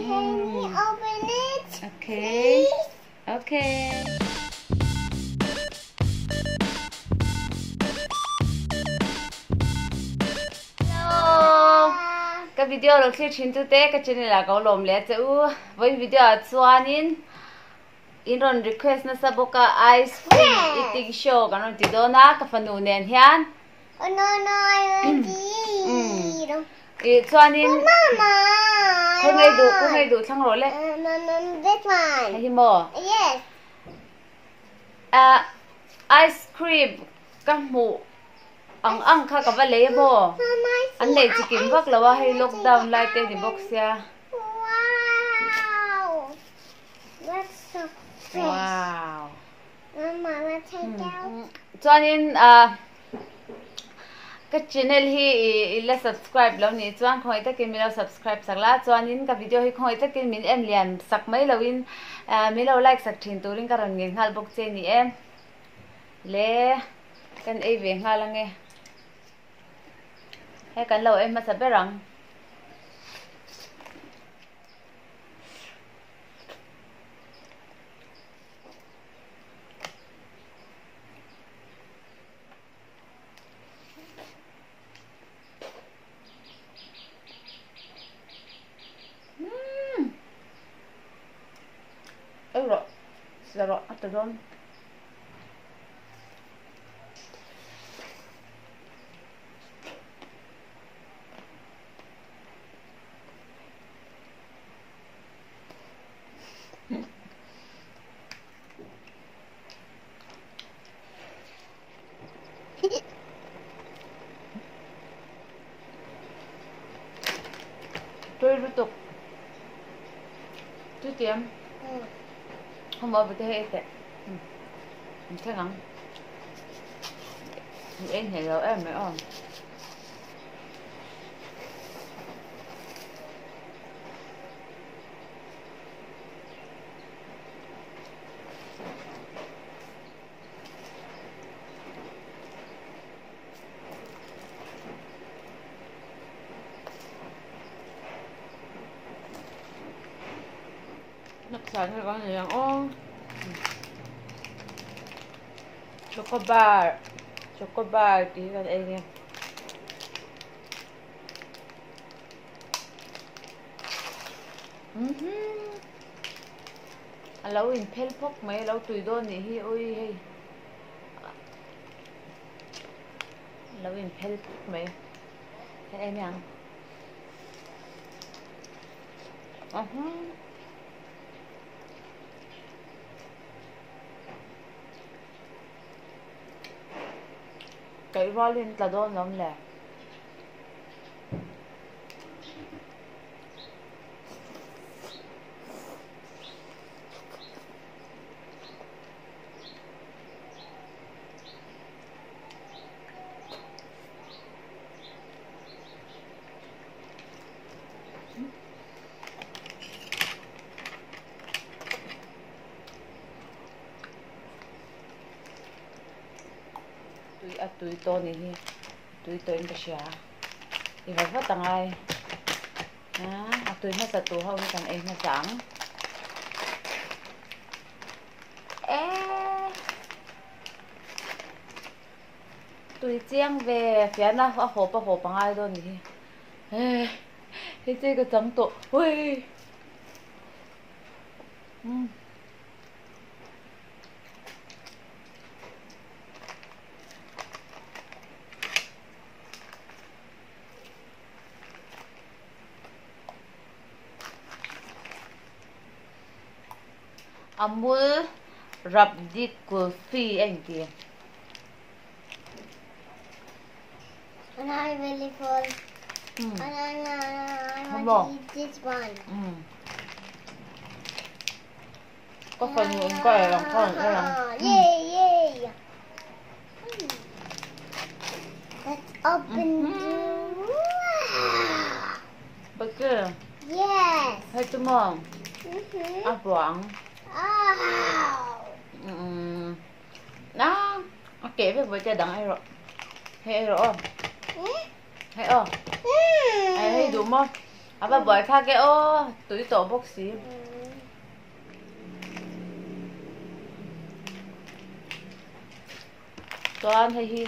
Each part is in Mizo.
Can we open it? Okay. Okay. Hello. Ka video lo thlir thin tu te ka channel ah ka lawm leh che u. Vawiin video ah chuanin in rawn request nasa bawk a ice cream eating show kan rawn ti dawn a ka fanu nen hian. Oh no no I want to eat. I chuanin khawi ngei duh khawi ngei duh thlang rawh le. No no this one. Hei hi maw? Yes. Ah ice cream ka hmuh ang ang kha ka va lei a maw? An nei chi kim vak lo a hei lockdown lai te ni bawk sia. Wow. That's so fresh. Wow. Mama let's take out. Chuanin ah Ka channel hi i la subscribe lo nih chuan khawngaih takin min lo subscribe sak la, chuanin ka video hi khawngaih takin min en lian sak mai loin min lo like sak thin turin ka rawn ngen nghal bawk che ni e. Le kan ei ve nghal ange. Hei kan lo ei hmasa ber ang. Ei rawh sila rawh a ta dawn. Tui lutuk tui tiam không bỏ vào thế tệ thế ngon em hiểu rồi em mới ổn Đặc sản thì có gì ô Chocobar Chocobar tí kan ei nge A lo in phel phawk mai a lo tui dawn nih hi ui hei a lo in phel phawk mai hei em ang Kaih rualin tla dawn lawm le. Tui a tui tawh a nih hi tui tawh in ka hria i va vat ang ai a tui hmasa tur ho hi kan ei hmasa ang eee tui chiang ve fiahna a hawp a hawp a ngai dawn a nih hi eee hei che ka chang tawh uii umm. Amul rabdi kulfi a inti. And I'm really full. And I want to eat this one. Ka fanu in ka ei ang kha ei ang. Yay yay. Let's open the Bake. Yes. Hei chu maw? A buang. Na a keh vek vawi te dang ei rawh. Hei ei rawh aw. Hei aw. Hei duh maw? A va buai thlak e aw, tui tawh bawk si. Chuan hei hi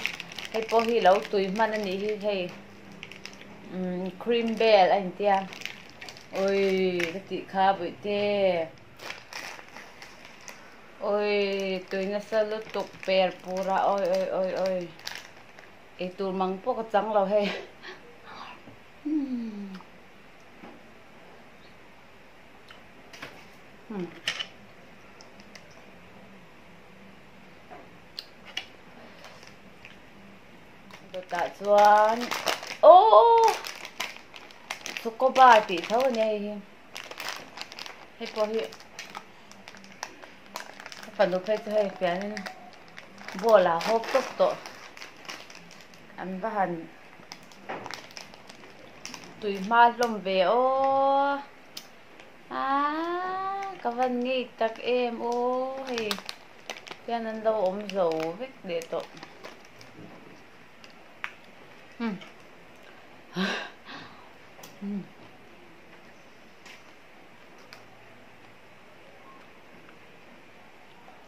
hei pawh hi lo tui hman a nih hi hei umm cream bel a intia awii ka tih kha bawihte awii tui nasa lutuk per pur a awi awi awi awi eitur mang pawh ka chang lo hei umm. Dawtah chuan aww choco bar tih tho a nia hei hi hei pawh hi ka fanu phei chu hei pianin ball ah hawp tawp tawh an va han tui hma hlawm ve aw. Aaa ka van ngei tak em aw hei hian an lo awm zo vek leh tawh umm umm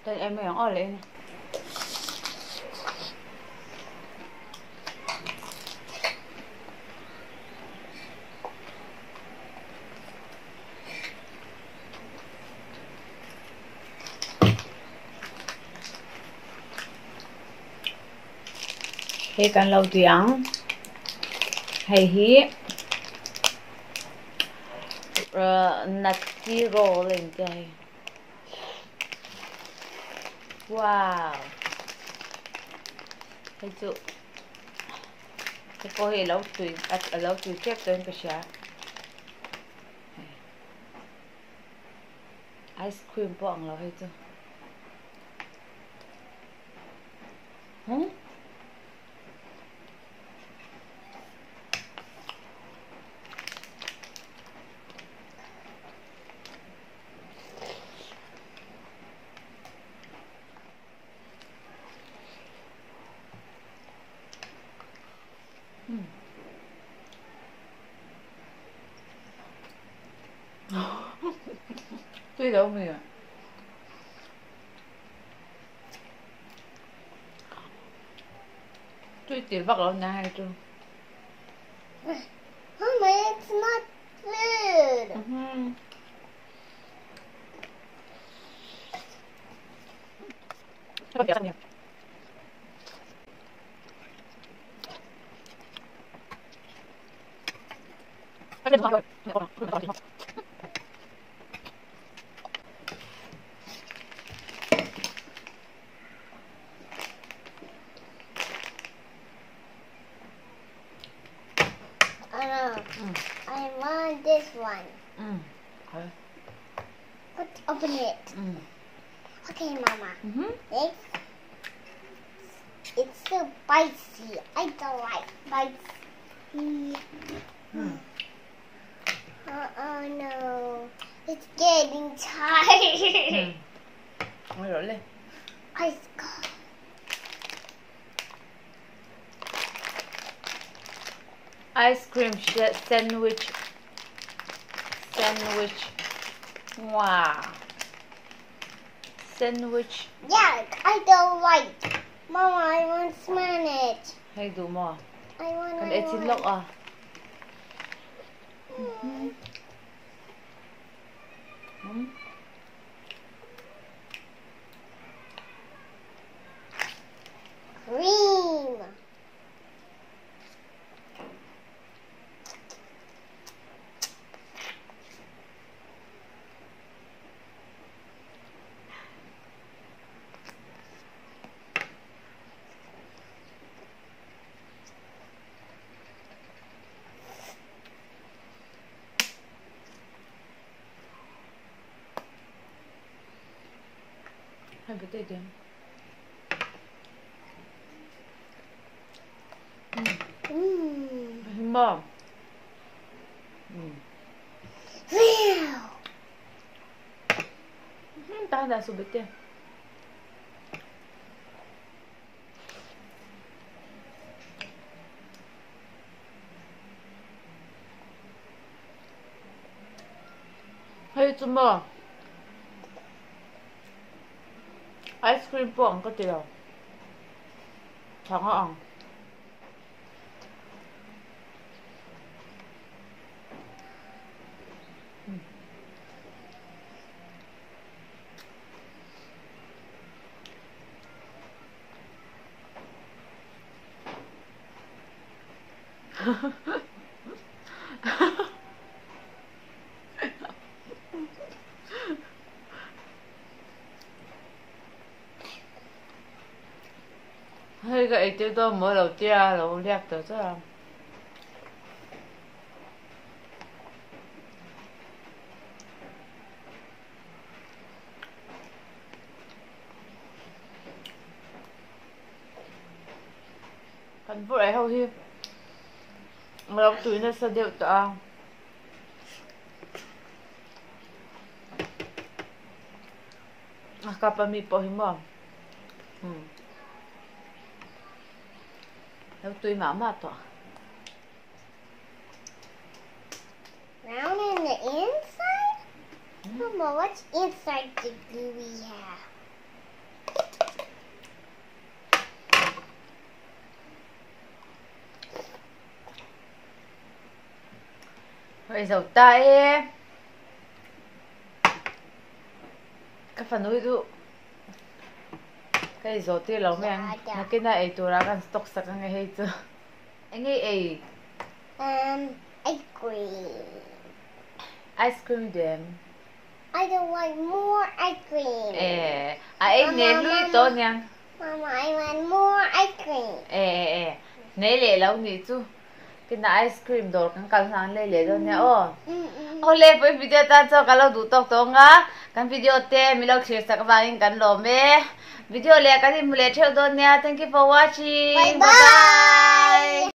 Tên em ấy ở lên. Hei kan lo tui ang. Hei hi nutty roll a intia hei. Wow! Hei chu hei pawh hi alo tui alo tui tep tawhin ka hria. Ice cream pawh ang lo hei chu. Hmm? Tui lo mi a. Tui tir vak lo na hei chu. Mama, it's not food. Mhm. Anna, I want this one. Okay. Let's open it. Okay, Mama. It's, it's so spicy. I don't like spicy. Oh no. It's getting tired. Ôi Ice cold. Ice cream sandwich. Sandwich. Wow. Sandwich. Yeah, I don't like. Mama, I want to smell it. Hey, do more. I want. Kan I lok à. Cream. Hay potato. Mom. Ta subite. Hei chu maw ice cream pawh ang ka ti lo thang a ang. Hei ka eitir dawn maw lo tia lo liak ta char a. Kan vur ei ho hi a lo tui nasa deuh tawh a. A kap a mi pawh hi maw umm lo tui mah mah tawh. Round in the inside? Mama, what's inside the gooey half? Hei zo ta e. Ka fanu hi chu ka ei zawh tir lo mai ang. Nakin a ei turah kan stock sak ange hei chu. Eng ei ei? Um, ice cream. Ice cream dem. I don't want more ice cream. Eh, a ei ne lui to niang. Mama, I want more ice cream. Eh eh eh, nei leh lo nih chu. Kina ice cream dawr kan kal hna an lei leh dawn nia aw. Awle pawhin video tan chuan ka lo duh tawk tawh ang a, kan video te min lo thlir sak avangin kan lawm e. Video leh kan inhmu leh theuh dawn nia. Thank you for watching. Bye bye.